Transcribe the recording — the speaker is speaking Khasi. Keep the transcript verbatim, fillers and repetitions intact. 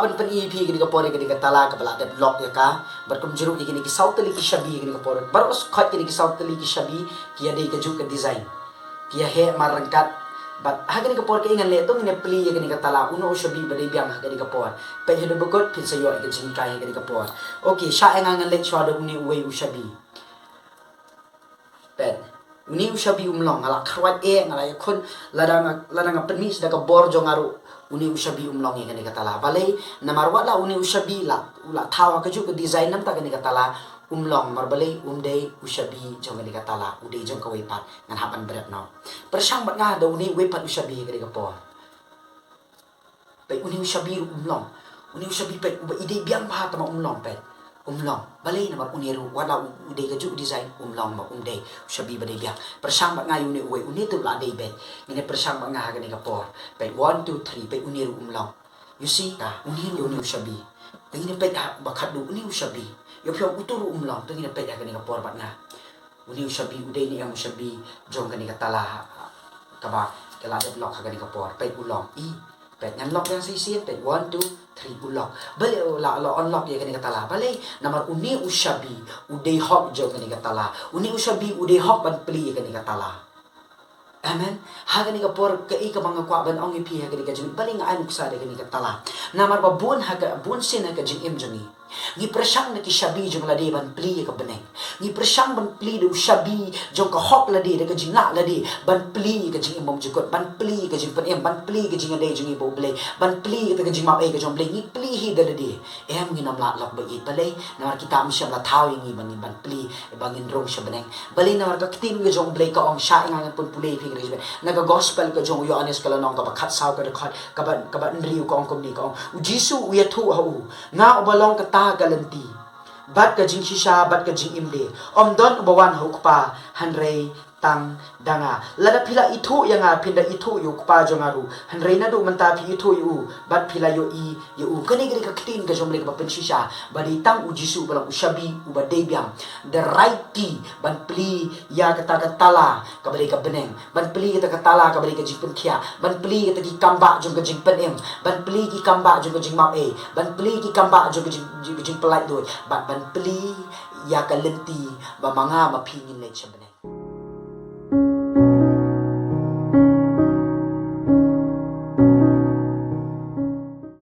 Ban pyni ïa phi kane ka por ïa kane ka tala kaba la dep lock ïa ka. Bad kumjuh ruh ïa kine ki saw tylli ki shabi ïa kane ka por. Baroh khoit kine ki saw tylli ki shabi ki ïadei kajuh ka design. Ki ïaheh marryngkat. Bad ha kane ka por kaei ngan leh, to ngin ïa plie ïa kane ka tala, uno u shabi ba dei biang ha kane ka por. Peit haduh ba kut phin sa ïoh ïa ka jinghikai ha kane ka por. Okay, shah ïa nga ngan leit shuwa da une uwei u shabi. Peit. Une u shabi um long, nga la khrwat eh, nga la ïakhun, lada nga, lada nga pynmih da ka bor jong nga ruh, une u shabi um long ïa kane ka tala. Balei, namar wat la une u shabi la, u la thaw ha kajuh ka design, namar kane ka tala um long, namar balei, um dei u shabi jong kane ka tala, u dei jong kawei pat. Ngan hap ban bret noh. Pyrshang bad nga da une uwei pat u shabi ha kane ka por. Peit, une u shabi ruh um long. Une u shabi, peit, uba i dei biang bha tangba um long, peit. Um long. Balei, namar une ruh wat la u, u dei kajuh design, um long, ba um dei u shabi ba dei biang. Pyrshang bad nga ïa une uwei, une te u la dei beit. Ngin ïa pyrshang bad nga ha kane ka por. Peit, one, two, three, peit, une ruh um long. You see, ka, une ruh, une u shabi. Te ngin ïa peit ha ba khatduh, une u shabi. Ïoh phi ong utu ruh um long, te ngin ïa peit ha kane ka por bad nga. Une u shabi u dei ne em u shabi jong kane ka tala kaba ka la dep lock ha kane ka por. Peit, u long. I, peit, ngan lock ïa nga shisien, peit, one, two, three, u lock. Balei u la, la unlock ïa kane ka tala? Balei, namar une u shabi u dei hok jong kane ka tala. Une u shabi u dei hok ban plie ïa kane ka tala. Amen. Ha kane ka por, kaei kaba nga kwah ban ong ïa phi ha kane ka jingim, balei nga ai nuksa da kane ka tala? Namar ba bun ha ka, bun sien ha ka jingim jong ngi, ngi pyrshang da ki shabi jong lade ban plie ïa ka bneng. Ngi pyrshang ban plie da u shabi jong ka hok lade, da ka jinglah lade, ban plie ïa ka jingim bymjukut, ban plie ïa ka jingpynim, ban plie ïa ka jingïadei jong ngi bad U Blei, ban plie ïa ka jingmap ei ka jong U Blei, ngi plie hi da lade. Em, ngin ym lah lok ba ïeit. Balei? Namar kita ym shym la thaw ïa ngi ban, ban plie, ba ngin rung sha bneng. Balei? Namar ka ktien ka jong U Blei ka ong, shah ïa nga ngan pynpule ïa phi ka jingpule. Na ka gospel ka jong u Ïoannis ka lynnong kaba khatsaw, ka dkhot kaba, kaba hynriew, ka ong kumne, ka ong, u Jisu u ïathuh ha u, nga uba long kata ka lynti, bad ka jingshisha, bad ka jingim de. Ym don uba wan ha u Kpa hynrei tang da nga. Lada phi la ithuh ïa nga, phin da ithuh ïa u Kpa jong nga ruh. Hynrei naduh mynta phi ithuh ïa u, bad phi la ïohi ïa u. Kane ka dei ka ktien ka jong U Blei kaba pynshisha, ba dei tang u Jisu uba long u shabi uba dei biang. The right key ban plie ïa kata ka tala kaba dei ka bneng, ban plie ïa kata ka tala kaba dei ka jingpynkhiah, ban plie ïa kata ki kambah jong ka jingpynim, ban plie ïa ki kambah jong ka jingmap ei, ban plie ïa ki kambah jong ka jing, jing, jingpyllait duh, bad ban plie ïa ka lynti ba ma nga ma phi ngin leit sha bneng.